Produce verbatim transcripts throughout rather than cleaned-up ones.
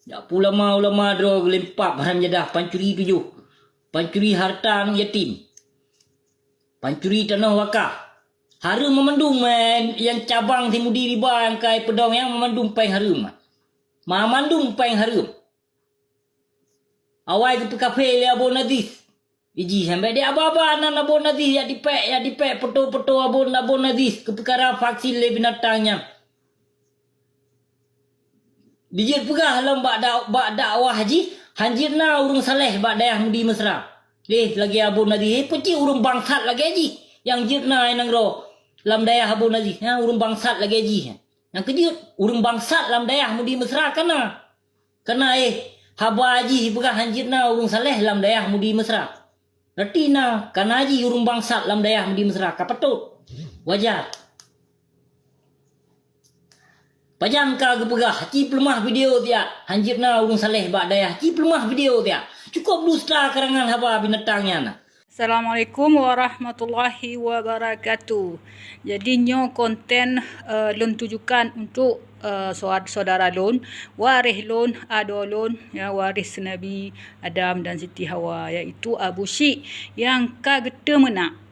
Jak peue ulama-ulama droe geulempap haram jadah, pancuri tujoh, pancuri hareuta aneuëk yatim, pancuri tanoh wakaf. Hareuem mandum, eh, nyang cabang si mudi riba nyang ka ipeudong nyan mandum péng hareuem. Mandum péng hareuem. Awai geupeukafé lé Abu Nazis. Iji sampai di aba-aba nan Abu Nazis jak dipék, jak dipék foto-foto Abu, Abu Nazis keu peukara vaksin lé binatang nyan. Dijeuet peugah lom bak da-, bak dakwah jih, han jeuet na ureuëng saleh bak dayah Mudi Mesra. Leh lagée Abu Nazis, eh, peucit ureuëng bangsat lagée jih nyang jeuet na i nanggroe lam dayah Abu Nazis. Ha, ureuëng bangsat lagée jih. Nyang keujeuet, ureuëng bangsat lam dayah Mudi Mesra ka na. Ka na, eh, haba jih peugah han jeuet na ureuëng saleh lam dayah Mudi Mesra. Berarti na, ka na jih ureuëng bangsat lam dayah Mudi Mesra, ka patôt. Wajar. Pajan ka geupeugah, ci peuleumah video tiak, han jeuet na ureuëng saleh bak dayah, ci peuleumah video tiak. Cukup dusta karangan haba binatang nyan. Assalamualaikum warahmatullahi wabarakatuh. Jadi nyoe konten, eh, lôn tujukan untuk, eh, sau-, saudara lôn, waréh lôn, adoe lôn, ya, waréh Nabi Adam dan Siti Hawa, yaitu Abu Syik nyang ka geuteumeunak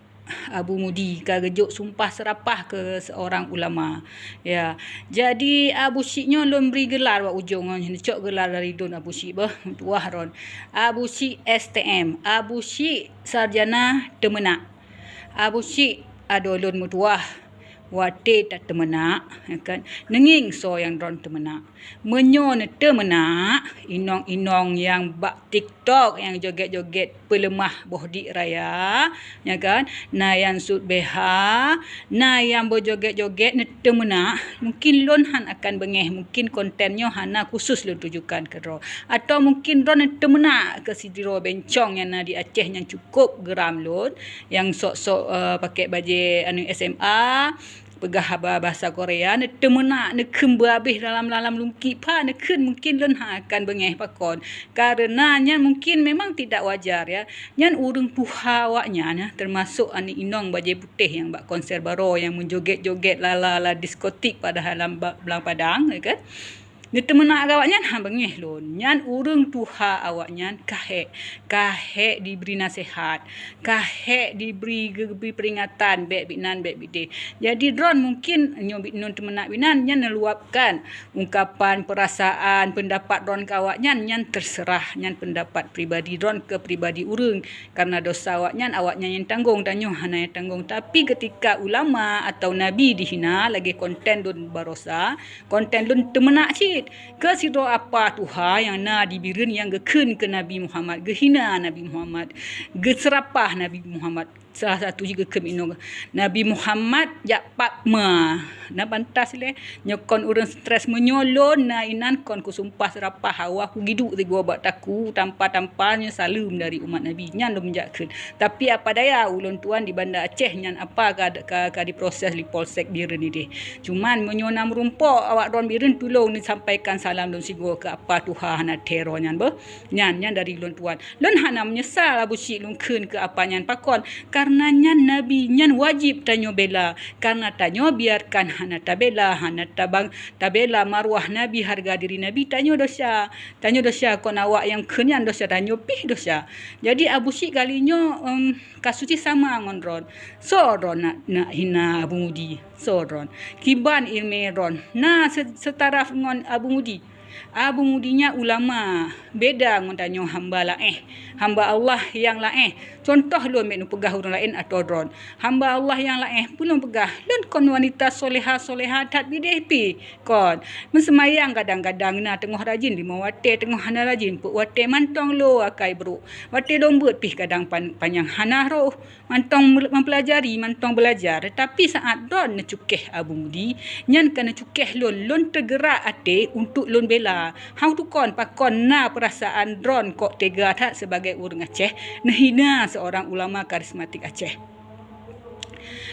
Abu Mudi, ka geujok sumpah seurapah keu seurang ulama. Ya, jadi Abu Syik nyoe lôn bri geular bak ujong nyoe, neucok geular dari lôn Abu Syik beuh, meutuwah ron. Abu Syik S T M, Abu Syik sarjana teumeunak. Abu Syik adoe lôn meutuwah, watée tateumeunak, ya kan, neungieng soe nyang droen teumeunak. Meunyoe neuteumeunak, inong-inong nyang bak TikTok nyang joget-joget peuleumah boh dik raya, ya kan, na nyang sut B H, na nyang beujoget-joget neuteumeunak, mungkin lôn han akan beungéh, mungkin konten nyoe hana khusus lôn tujukan keu droe. Atau mungkin droe neuteumeunak keu sidroe bencong nyang na di Aceh nyang cukup geuram lôn, nyang sok-sok, eh, pakai bajée anu S M A, peugah haba bahasa Korea, neuteumeunak, neukheun beuabéh dalam-dalam lungki pha, neukheun mungkin lôn han akan beungéh pakon. Karena nyan mungkin memang tidak wajar, ya. Nyan ureuëng tuha awaknyan, ya, termasuk aneuëk inong bajée putéh nyang bak konser baroe nyang meujoget-joget lala lam diskotik padahai lam ba-, lam padang, ya kan. Neuteumeunak keu awaknyan han beungéh lôn. Nyan ureuëng tuha awaknyan ka hék, ka hék dibri naseuhat, ka hék dibri, geubri peuringatan, bék binan, bék bidéh. Jadi droen mungkin nyoe bit nun teumeunak binan nyan neuluapkan ungkapan, peurasaan, peundapat droen keu awaknyan, nyan teuseurah, nyan peundapat pribadi droen keu pribadi ureuëng. Karena dosa awaknyan, awaknyan nyang tanggong, tanyoe hana nyang tanggong. Tapi keutika ulama atau nabi dihina, lagée konten lôn barosa, konten lôn teumeunak cit keu sidroe apa tuha nyang na di Bireuen nyang geukheun keu Nabi Muhammad, geuhina Nabi Muhammad, geuseurapah Nabi Muhammad. Salah satu jih geukheun inoe, Nabi Muhammad jak pap ma. Na pantas lé, nyoe kon ureuëng stres meunyoe lôn na inan kon kusumpah seurapah hawa kugiduek sigoe bak taku tampa-tampa nyoe saleuem dari umat Nabi. Nyan lôn jak kheun. Tapi apa daya ulôn tuan di Banda Aceh nyan apa ka, ka, ka diproses di Polsek Bireuen ideh. Cuman meunyoe na meurumpok awak droen Bireuen tulông neusampaikan salam lôn sigoe keu apa tuha hana teror nyan beuh. Nyan, nyan dari lôn tuan. Lôn hana meunyeusal Abu Syik lôn kheun keu apa nyan pakon. Karena nyan Nabi, nyan wajéb tanyoe bela. Karena tanyoe biarkan hana tabela, hana tabang, tabela marwah Nabi, harga diri Nabi, tanyoe dosa. Tanyoe dosa kon awak nyang kheun nyan dosa, tanyoe pih dosa. Jadi Abu Syik kali nyoe, em, kasus jih sama ngon droen. Soe droen nak, nak hina Abu Mudi? Soe droen? Kiban iéleumé droen? Na se-, seutaraf ngon Abu Mudi? Abu Mudi nyan ulama, beda ngon tanyoe hamba laéh. Hamba Allah nyang laéh. Cuntoh lôn bék neupeugah ureuëng laén atau droen. Hamba Allah nyang laéh, peue lôn peugah? Lôn kon wanita soleha-soleha that bideh pih. Kon, meuseumayang kadang-kadang na teungoh rajin, lima watée teungoh hana rajin, peuet watée mantong lo akai brok. Watée lôn beuet pih kadang pan-, panyang hana roh, mantong mel-, mempelajari, mantong belajar. Tapi saat droen neucukéh Abu Mudi, nyan ka neucukéh lôn, lôn teugerak até untuk lôn bela. Hau tukon pakon na peurasaan droen kok tega that sebagai ureuëng Aceh neuhina seorang ulama karismatik Aceh.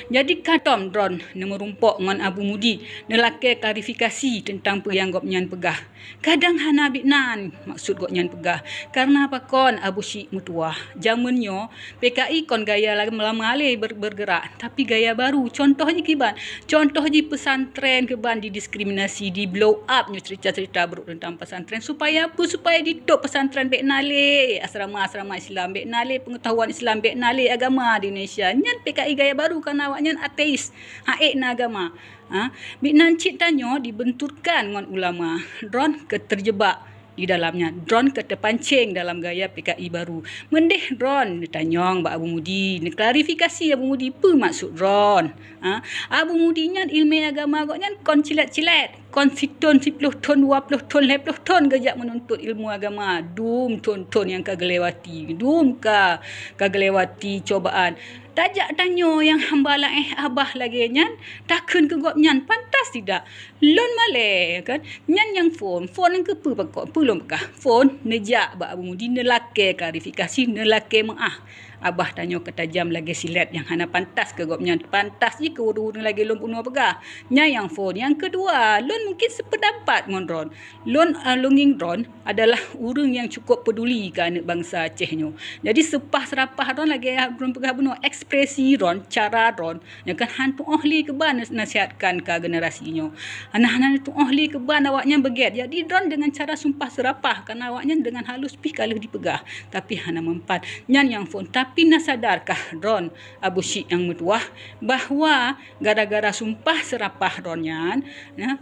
Jadi ka tom droen neumeurumpok ngon Abu Mudi, neulakée klarifikasi teuntang peue nyang gobnyan peugah. Kadang hana biet nan maksud gobnyan peugah. Kareuna pakon Abu Syik meutuwah, jameun nyoe P K I kon gaya lama lé ber-, bergerak, tapi gaya baru. Contoh jih kiban, contoh jih pesantren kiban didiskriminasi, di-blow up nyoe cerita-cerita buruk teuntang pesantren. Supaya peue? Supaya ditôp pesantren bék na lé asrama-asrama Islam, bék na lé peungeutahuan Islam, bék na lé agama di Indonesia. Nyan P K I gaya baru kareuna awaknyan ateis, hana ék na agama. Ha? Biet nan cit tanyoe dibenturkan ngon ulama, droen ka teujeubak di dalamnya, droen ka teupancéng dalam gaya P K I baru. Meudeh droen neutanyong bak Abu Mudi, neuklarifikasi Abu Mudi peue maksud droen. Ha? Abu Mudi nyan ileumé agama gobnyan kon cilet-cilet, kon sithon, siploh thon, dua ploh thon, lhée ploh thon geujak meununtut ilmu agama. Dum thon-thon nyang ka geulewati, dum ka, ka geulewati cobaan. Tajak tanyoe nyang hamba laén abah lagée nyan, takheun keu gobnyan pantas tidak? Lôn malée kan. Nyan nyang phon, phon nyang keupeue pakon, peue lôn peugah? Phon neujak bak Abu Mudi neulakée klarifikasi, neulakée meuáh. Abah tanyoe ka tajam lagée silet nyang hana pantas keu gobnyan, pantas jih keu ureuëng-ureuëng lagée lôn bunoe peugah. Nyan nyang phon. Nyang keudua, lôn mungkin seupeudapat ngon droen. Lôn, ah, lôn ngieng droen adalah ureuëng nyang cukup peuduli keu aneuëk bansa Aceh nyoe. Jadi seupah seurapah droen lagée droen peugah bunoe, ekspresi droen, cara droen, nyan kan hana tuoh lé keuban nas-, nasihatkan ka generasi nyoe. Hana, hana tuoh lé keuban awaknyan beugét. Jadi droen deungon cara sumpah seurapah, kareuna awaknyan deungon halus pih ka lheueh dipeugah, tapi hana meumpat. Nyan nyang phon. Tapi na sadarkah droen Abu Syik nyang meutuwah bahwa gara-gara sumpah seurapah droen nyan, na,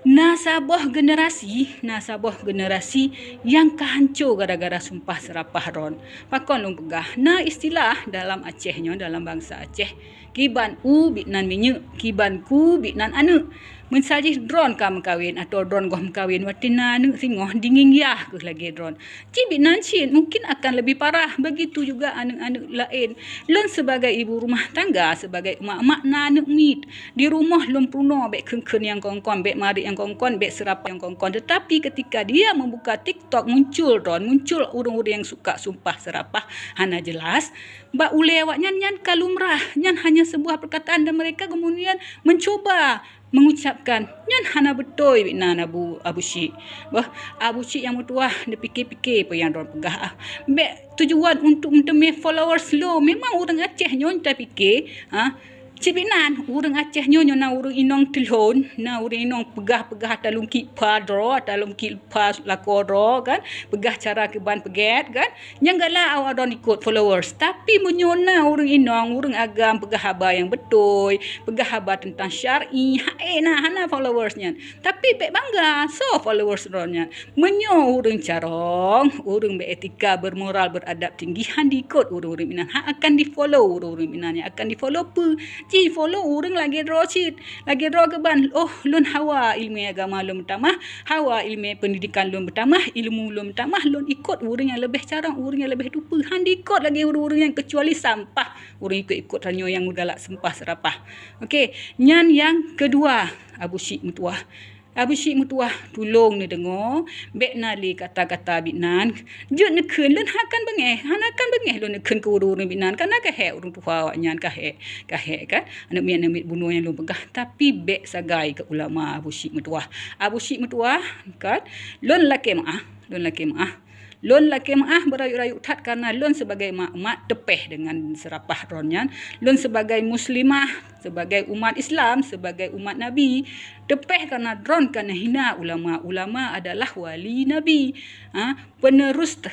na saboh generasi, na saboh generasi nyang ka hanco gara-gara sumpah seurapah droen. Pakon lôn peugah, na istilah dalam Aceh nyoe, dalam bansa Aceh, kiban u biet nan minyeuk, kiban ku biet nan aneuëk. Meusajih droen ka meukawen atawa droen goh meukawen, watée na aneuëk singoh, dingieng yah kheueh lagée droen. Cit biet nan cit, mungkin akan leubeh parah. Begitu juga aneuëk-aneuëk laén. Lôn sibagai ibu rumah tangga, sibagai umak-umak na aneuëk miet. Di rumoh lôn peurunoe bék kheun-kheun nyang kon-kon, bék marit nyang kon-kon, bék seurapah nyang kon-kon. Tetapi ketika dia membuka TikTok, muncul droen, muncul ureuëng-ureuëng nyang suka sumpah seurapah hana jelas. Bak ulée awaknyan nyan ka lumrah, nyan hanya sebuah perkataan dan mereka kemudian mencuba mengucapkan, nyan hana beutôi biet nan Abu, Abu Syik. Bah, Abu Syik nyang meutuwah, neupike-pike peue nyang droen peugah ah. Bék tujuan untuk meuteumé followers lom. Memang ureuëng Aceh nyoe tapike, ha? Cit biet nan, ureuëng Aceh nyoe, nyoe na ureuëng inong teulhon, na ureuëng inong peugah-peugah ata lungkit pha droe, ata lungkit pha lakoe droe kan, peugah cara keuban peugét kan. Nyang galak awak droen ikot followers. Tapi meunyoe na ureuëng inong, ureuëng agam peugah haba nyang beutôi, peugah haba teuntang syar'i, hana, hana followers nyan. Tapi bék bangga, soe followers droen nyan? Meunyoe ureuëng carông, ureuëng beretika, bermoral, beradab tinggi, han diikot ureuëng-ureuëng inan, han akan di-follow ureuëng-ureuëng inan, nyang akan di-follow peue? Jifollow ureuëng lagée droe cit. Lagée droe keuban, oh, lôn hawa ileumé agama lôn meutamah, hawa ileumé peundidikan lôn meutamah, ilmu lôn meutamah, lôn ikot ureuëng nyang leubeh carông, ureuëng nyang leubeh tupeue. Han diikot lagée ureuëng-ureuëng nyang keucuali sampah, ureuëng ikot-ikot tanyoe nyang galak sumpah seurapah. Oke, nyan nyang keudua, Abu Syik meutuwah. Abu Syik meutuwah, tulông neudeungoe, bék na lé kata-kata biet nan. Jeuet neukheun, lôn hana akan beungéh, hana akan beungéh lôn neukheun keu ureuëng-ureuëng biet nan, kareuna ka hék ureuëng tuha awaknyan, ka hék, ka hék kan. Aneuëk miet-aneuëk miet bunoe nyang lôn peugah, tapi bék sagai keu ulama Abu Syik meutuwah. Abu Syik meutuwah, kan, lôn lakée meuáh, lôn lakée meuáh. Lôn lakée meuáh beurayeuk-rayeuk that kareuna lôn sibagai mak-mak teupeh deungon seurapah droen nyan. Lôn sibagai muslimah, sibagai umat Islam, sibagai umat Nabi, teupeh kareuna droen ka neuhina ulama. Ulama adalah wali Nabi, ha, penerus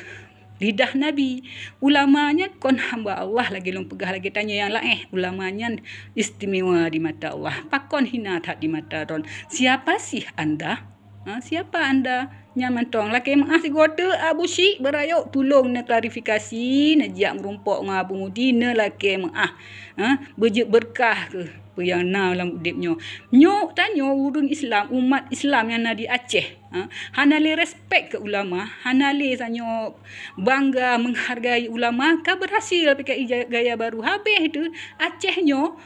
lidah Nabi. Ulama nyan kon hamba Allah lagée lôn peugah lagée tanyoe nyang laén. Ulama nyan istimewa di mata Allah. Pakon hina that di mata droen? Siapa sih anda? Ha, siapa anda? Nyan mantong lakée meuáh sigoe teuk Abu Syik beurayeuk, tulông neuklarifikasi, neujak meurumpok ngon Abu Mudi, neulakée meuáh. Ha, beujeuet beurkah kheueh peue nyang na lam udeb nyoe. Nyoe tanyoe ureuëng Islam, umat Islam nyang na di Aceh, ha, hana lé respek keu ulama, hana lé tanyoe bangga menghargai ulama, ka berhasil P K I ja-, gaya baru. Habéh teuh Aceh nyoe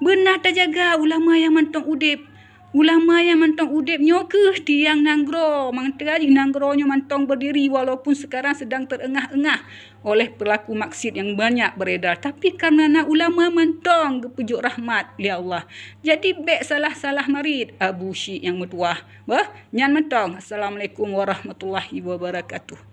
beuna tajaga ulama nyang mantong udeb. Ulama nyang mantong udeb nyoe kheueh tiang nanggroe, mangat jih nanggroe nyoe mantong berdiri walaupun sekarang sedang terengah-engah oleh pelaku maksiat yang banyak beredar. Tapi karena na ulama mantong geupeujok rahmat lé Allah. Jadi bék salah-salah marit Abu Syik nyang meutuwah. Bah, nyan mantong. Assalamualaikum warahmatullahi wabarakatuh.